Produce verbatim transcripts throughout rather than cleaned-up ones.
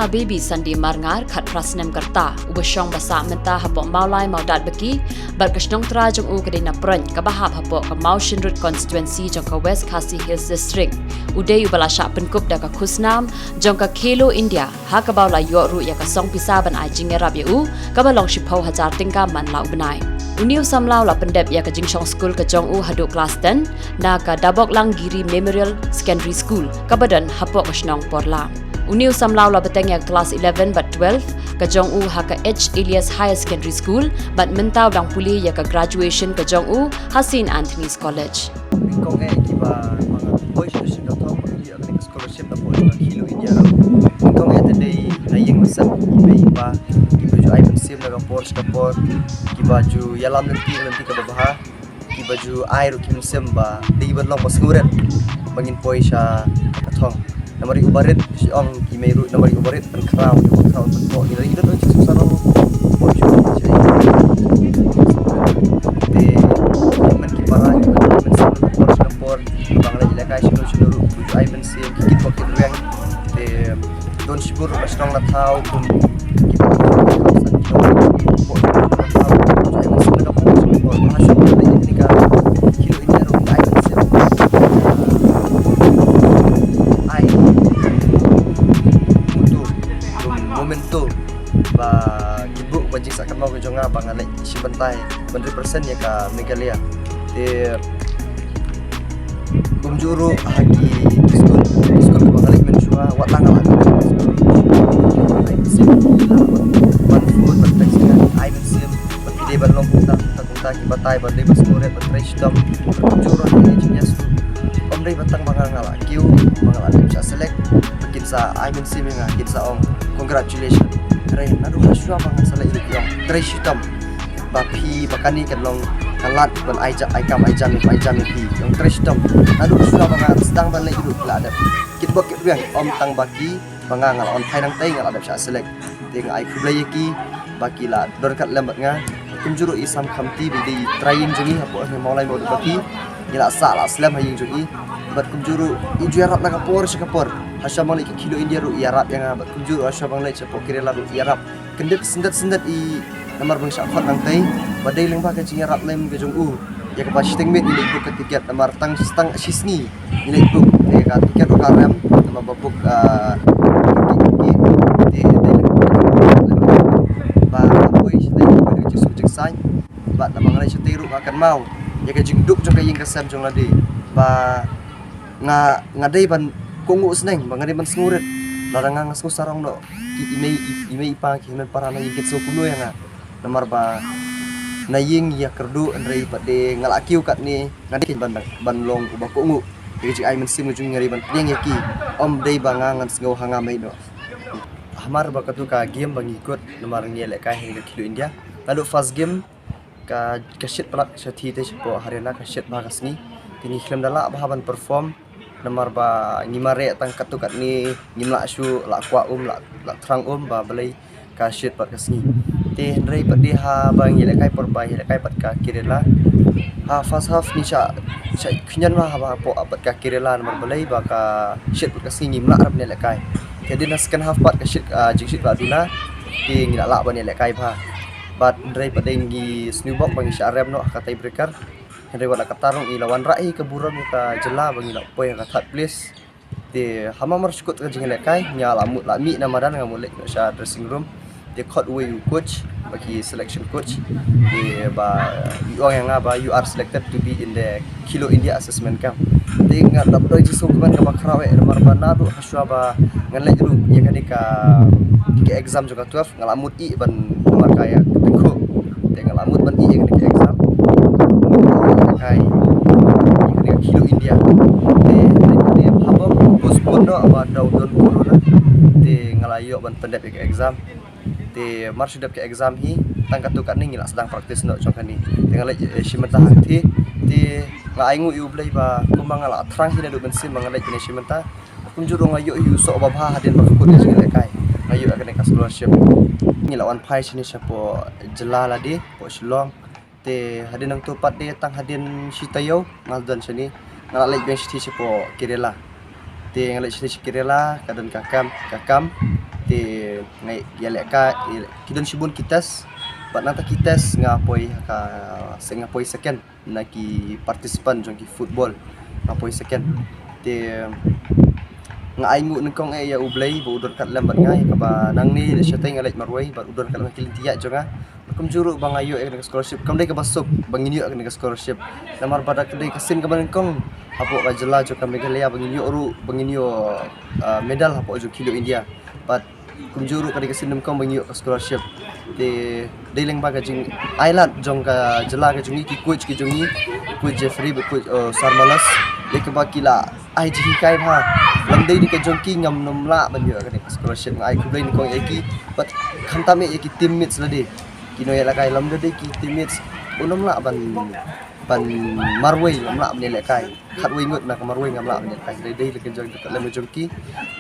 Baby Sunday Marngar khatphra snem ka rta, uba shong ba sah mynta hapoh Mawlai Mawdatbaki, bad ka shnong trai jong u ka dei na Proin, kaba hap hapoh ka Mawshynrut constituency jong ka West Khasi Hills District. U dei uba la shah pynkup da ka khusnam jong ka Khelo India, ha kaba u la ïoh ruh ïa ka song pisa ban ai jingïarap ïa u, kaba long shiphew hajar tyngka man la u bnai. Une u samla u la pyndep ïa ka jingshong skul ka jong u haduh klas ten, na ka Daboklang Giri Memorial Secondary School, kaba don hapoh ka shnong Porla. Une u samla u la bteng ïa ka klas eleven bad twelve ka jong u ha ka H Elias Higher Secondary School, bad mynta u dang pule ïa ka graduation ka jong u ha Saint Anthony's College. Kong eh kiba, kiba poi sha sha ka thong, ba ki ïoh ka scholarship na por ka Khelo India. Kong eh te dei na ïing masa, kiba, kiba ju ai mynsiem na ka por sha ka por, kiba ju ïalam lynti lynti kaba bha, kiba ju ai ruh ki mynsiem ba dei ban long ba sngewrit ba ngin poi sha ka thong. Namar ïa u barit, shi ong ki mei ruh, namar ïa u barit ban khraw, ïa u khraw ban poi, ïa u don u Jisu sarong. Poi sha ka thong. Te man ki para, ki para mynsiem ka por sha ka por, ba ngi leh ïalehkai shano shano ruh, ki ju ai mynsiem, ki kit bok kit rwiang. Te don shibun ruh na shnong na thaw kum ki ba Momento ba ki buh ba jingsa kynmaw ka jong nga ba nga leh shi bynta ban represent ïa ka Meghalaya. Te kumjuh ruh ha ki skul, skul kiba nga leit mynshuwa, wat la nga la ai mynsiem, ai mynsiem, ban phone, ban text, ai mynsiem, ban phi ba long kumta, kumta, kumta, ki batai, ban dei ba sngewrit, ban trei shitom, kumjuh ruh ha ki jingïasuk. Ym dei ba tang ba nga nga la kiew, ba nga la dep shah select, ba kin sa ai mynsiem ïa nga, kin sa ong, "Congratulations." Hynrei naduh ha shuwa ba nga sa leit ruh ki ong, "Trei shitom." Ba phi ba kane kan long ka lad ban ai ja-, ai kam ai jam, ai jam ïa phi. Ong trei shitom. Naduh shuwa ba nga sdang ban leit ruh la dep kit bok kit rwiang, ym tang ba ki ba nga nga la wan phai nangtei, nga la dep shah select. Te nga ai khublei ïa ki ba ki la don ryngkat lem bad nga. Kumjuh ruh i Sam Khamti ba dei i trai ïing jong ngi hapoh Mawlai Mawdatbaki. Ngi la sah la slem ha ïing jong i. Bad kumjuh ruh i ju ïarap na ka por sha ka por. Ha shuwa ban leit ka Khelo India ruh i ïarap ïa nga. Bad kumjuh ruh ha shuwa ban leit shapoh Kerala ruh i ïarap. Kyndit syndet syndet i, namar ba ngi shah khot nangtei, ba dei lyngba ka jingïarap lem ka jong u. Ïa kaba shiteng miet ngi leit book ka tiket, namar tang, tang shi sngi ngi leit book, te ka tiket ruh ka rem, namar ba book, ah, ki, ki, ki, te, te, ba, ba poi shiteng, ba ka jingsuk jingsaiñ, ba namar nga leit shiteng ruh nga kynmaw ïa ka jingduk jong ka ïing ka sem jong lade, ba nga, nga dei ban kohnguh sneng, ba nga dei ban sngewrit. Lada nga, nga sngew sarong noh, ki i mei, i, i mei i pa, ki hynmen para na ïing kin sngew kumno ïa nga. Namar ba na ïing ïa kyrduh, hynrei pat de nga la kiew katne, nga dei ban, ban long uba kohnguh. Ïa ka jingai mynsiem ka jong ngi nga dei ban pdiang ïa ki. Ym dei ba nga ngan sngew ha nga mei noh. Hamar ba katu ka game ba ngi kut, namar ngi ïalehkai ha ka Khelo India. Naduh first game, ka, ka shit palat ka sha thi te shapoh Haryana, ka shit bha ka sngi. Te ngi khlem da lah bha ban perform, namar ba ngi mareh tang katto katne, ngim lah shuh, lah kwah um, lah, lah thrang um, ba balei ka shit pat ka sngi. Te hynrei pat de haba ngi ïalehkai por ba ngi ïalehkai pat ka Kerala, ha first half ngi shah, shah khñiot bha haba hapoh pat ka Kerala, namar balei ba ka shit pat ka sngi, ngim lah ruh ban ïalehkai. Te hadien ha second half pat ka shit, ah, jingshit pat duna, te ngi lah lah ban ïalehkai bha. Bad hynrei pat de ngi sniewbok ba ngi shah rem noh ha ka tie breaker. Hynrei wat la katta ruh ngi la wanrah hi ka burom ïa ka jylla ba ngi la poi ha ka third place. Te hamar shu kut ka jingïalehkai, nga la mut la mih na madan, nga mut leit noh sha dressing room. Te khot uwei u coach, ba ki selection coach. Te ba i ong ïa nga ba, "You are selected to be in the Khelo India Assessment Camp." Te nga dap doi jingsngewkmen kaba khraw eh, namar ba naduh ha shuwa ba ngan leit ruh ïa kane ka, ka exam jong ka twelve, nga la mut ïeh ban markha ïa ka tyngkhuh. Te nga la mut ban ïeh ïa kane ka exam. Nga la ïeh ïa kane ka Khelo India. Te, te, te haba postpone noh ba da u don corona. Te nga la ïoh ban pyndep ïa ka exam. Te mar shu dep ka exam hi, tang katto katne ngi la sdang practice noh jong kane. Te nga leit, eh, shi mynta hangtei. Te nga ainguh ïa U Blei ba kumba nga la thrang hi naduh mynsiem ba nga leit kane shi mynta. Kumjuh ruh nga ïoh hi u soh ba bha hadien ba ka kut ka jingïalehkai. Nga ïoh ïa kane ka scholarship. Ngi la wan phai shane shapoh jylla lade, hapoh Shillong. Te hadien nangto pat de tang hadien shi taïew nga don shane. Nga la leit biang shithi shapoh Kerala. Te nga leit shithi sha Kerala, ka don ka camp, ka camp. Te Nga ïalehkai, ki don shibun ki test. Bad nangta ki test nga poi ha ka, se nga poi second na ki participant jong ki football. Nga poi second. Te nga ai nguh nyngkong eh ïa U Blei ba u don ryngkat lem bad nga, ïa kaba nangne leit shatei nga leit marwei bad u don ryngkat lem ha ki lynti ïaid jong nga. Kumjuh ruh ba nga ïoh ïa kane ka scholarship, kam dei kaba suk ba ngin ïoh ïa kane ka scholarship. Namar ba da ka dei ka sien kaba nyngkong hapoh ka jylla jong ka Meghalaya ba ngin ïoh ruh, ba ngin ïoh, ah, medal hapoh jong Khelo India. Bad kumjuh ruh ka dei ka sien nyngkong ba ngin ïoh ka scholarship. Te dei lyngba ka jingailad jong ka jylla ka jong ngi, ki coach ki jong ngi, coach Jeffrey bad coach, uh, Sarmalas, ïa kaba ki la ai jinghikai bha. Lymda dei ka jong ki ngam nym lah ban ïoh kane ka scholarship. Nga ai khublei nyngkong ïa ki bad khamtam eh ïa ki teammates lade, ki nongïalehkai. Lymda dei ki teammates u nym lah ban, ban marwei, ngam lah ban ïalehkai. Khatwei ngut na ka marwei ngam lah ban ïalehkai. Dei dei la ka jong ka lem jong ki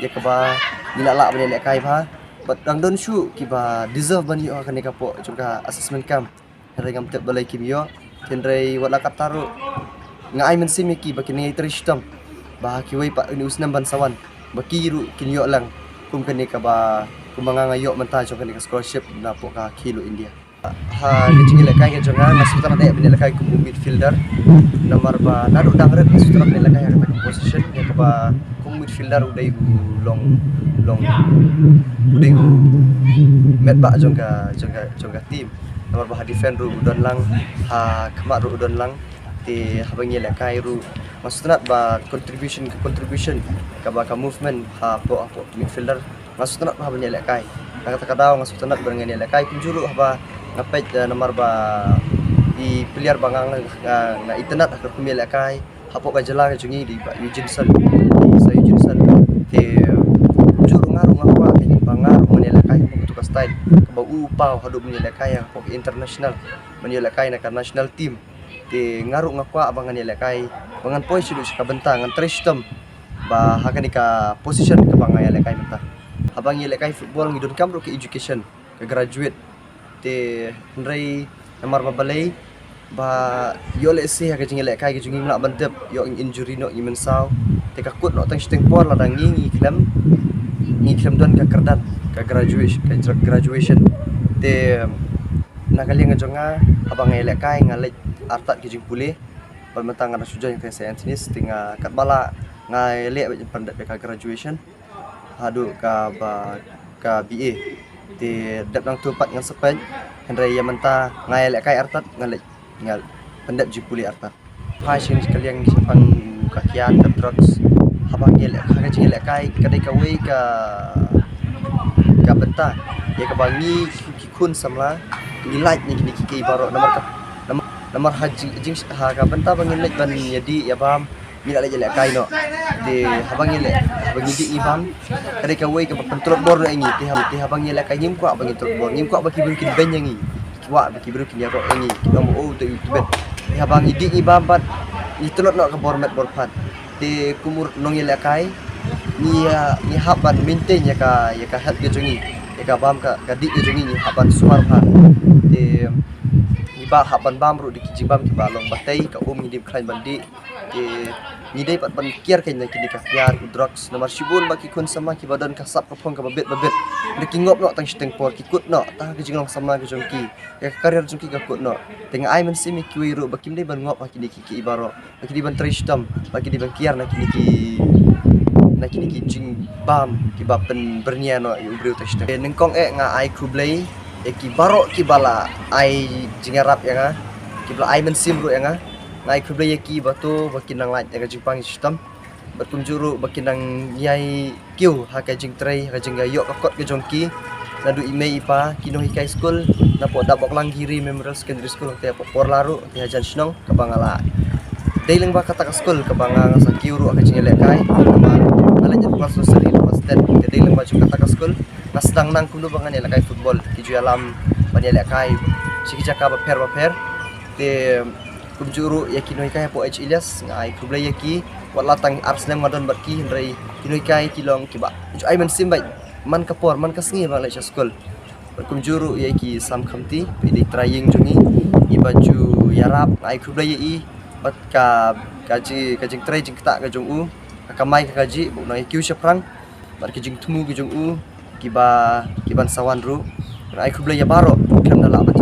ïa kaba ngi la lah ban ïalehkai bha. Bad dang don shuh kiba deserve ban ïoh ha kane ka poh jong ka assessment camp. Hynrei ngam tip balei kim ïoh. Hynrei wat la katta ruh nga ai mynsiem ïa ki ba kin ïai trei shitom ba ha kiwei pat une u snem ban sa wan ba ki ruh kin ïoh lang kum kane kaba, kumba nga nga ïoh mynta jong kane ka scholarship napoh ka Khelo India. Ha ka jingïalehkai ka jong nga, nga sngewtynnat eh ban ïalehkai kum u midfielder. Namar ba naduh dang rit nga sngewtynnat ban ïalehkai ha kata ka position, ïa kaba kum midfielder u dei u long, long, u dei u met bah jong ka, jong ka, jong ka team. Namar ba ha defend ruh u don lang, ha khmat ruh u don lang. Te haba ngi ïalehkai ruh nga sngewtynnat ba contribution, ka contribution kaba ka movement hapoh, hapoh midfielder. Nga sngewtynnat ba haba ngi ïalehkai. Na kata ka daw nga sngewtynnat ba ngan ïalehkai kumjuh ruh haba nga peit, eh, namar ba i player ba nga, nga, nga itynnat ha ka kum ïalehkai hapoh ka jylla ka jong ngi dei i Bah Eugene Son. Dei i Sir Eugene Son. Te kumjuh ruh nga ruh nga kwah ba nga ruh ngan ïalehkai hapoh katu ka style kaba u paw haduh ban ïalehkai hapoh international, ban ïalehkai na ka national team. Te nga ruh nga kwah ba ngan ïalehkai, ba ngan poi shaduh sha ka bynta, ngan trei shitom ba ha kane ka position kaba nga ïalehkai mynta. Haba ngi ïalehkai football ngi donkam ruh ka education, ka graduate. Te hynrei namar ba balei ba ïoh lehse ha ka jingïalehkai ka jong ngi ngim lah ban tip, ïoh ngi injury noh, ngi mynsaw. Te ka kut noh tang shiteng por lada ngi, ngi khlem, ngi khlem don ka kyrdan ka graduation, ka gra-, graduation. Te na ka liang ka jong nga, haba nga ïalehkai nga leit artat ki jingpule. Bad mynta nga dang shu join ka Saint Anthony's, te nga katba lah nga leh ban pyndep ïa ka graduation haduh kaba ka B A. Te dep nangtu pat ngan sa peit, hynrei ïa mynta nga ïalehkai artat, nga leit, nga pyndep jingpule artat. Phai sha ka liang shaphang ka kiad, ka drugs. Haba ngi leh, ha ka jingïalehkai ka dei kawei ka, ka bynta ïa kaba ngi ki khun samla ngi lait na kine kiei kiei baroh, namar ka, namar, namar ha jing, jing, ha ka bynta ba ngin leit ban ïadih ïabam, ngi la leit ïalehkai noh. Te haba ngi leh, haba ngi dih ngi bam, ka dei kawei kaba pyntlot bor noh ïa ngi. Te haba, te haba ngi ïalehkai ngim kwah ba ngin tlot bor, ngim kwah ba ki briew kin beiñ ïa ngi. Ki kwah ba ki briew kin ïaroh ïa ngi, kin ong oh, te u tbit. Te haba ngi dih ngi bam pat ngi tlot noh ka bor met bor phad. Te kum u nongïalehkai ngi, ah, ngi hap ban maintain ïa ka, ïa ka health ka jong ngi, ïa ka bam ka, ka dih ka jong ngi, ngi hap ban sumar bha. Te ngi ba hap ban bam ruh da ki jingbam kiba long batei, ka um ngi dei khlaiñ ban dih. Te ngi dei pat ban kiar kein na kine ka kiad, u drugs, namar shibun ba ki khun samla kiba don ka sap ka phong kaba bit ba bit, da ki ngop noh tang shiteng por, ki kut noh tang ha ka jinglong samla ka jong ki, ïa ka career jong ki ka kut noh. Te nga ai mynsiem ïa kiwei ruh ba kim dei ban ngop ha kine kiei kiei baroh, ba ki dei ban trei shitom, ba ki dei ban kiar na kine ki, na kine ki jingbam kiba pynbyrngia noh ïa u briew tang shiteng. Te nyngkong eh nga ai khublei ïa ki baroh kiba la ai jingïarap ïa nga, kiba la ai mynsiem ruh ïa nga. Nga ai khublei ïa ki ba to ba kin nang lait ïa ka jingpang shitom. Bad kumjuh ruh ba kin nang ïai kiew ha ka jingtrei, ha ka jingïoh ka kot ka jong ki. Naduh i mei i pa, ki nonghikai skul napoh Daboklangiri Memorial Secondary School, te hapoh Porla ruh, te hajan shnong kaba nga la dei lyngba kata ka skul kaba nga, nga sa kiew ruh ha ka jingïalehkai. Kaba nga leit ïa klas nursery, klas ten, te dei lyngba jong kata ka skul. Nga sdang nang kumno ba ngan ïalehkai football, ki ju ïalam ban ïalehkai sha ki jaka bapher bapher. Te kumjuh ruh ïa ki nonghikai hapoh H. Elias, nga ai khublei ïa ki. Wat la tang ar snem nga don bad ki, hynrei ki nonghikai ki long kiba ju ai mynsiem bad man ka por man ka sngi ba nga leit sha skul. Bad kumjuh ruh ïa ki Sam Khamti, ba i dei trai ïing jong ngi, iba ju ïarap, nga ai khublei ïa i bad ka, ka ji, ka jingtrei jingktah ka jong u, ka kamai ka kajih, ba u nang ïa kiew shaphrang. Bad ka jingthmu ka jong u, kiba, kiban sa wan ruh. Ai khublei ïa baroh khlem da lah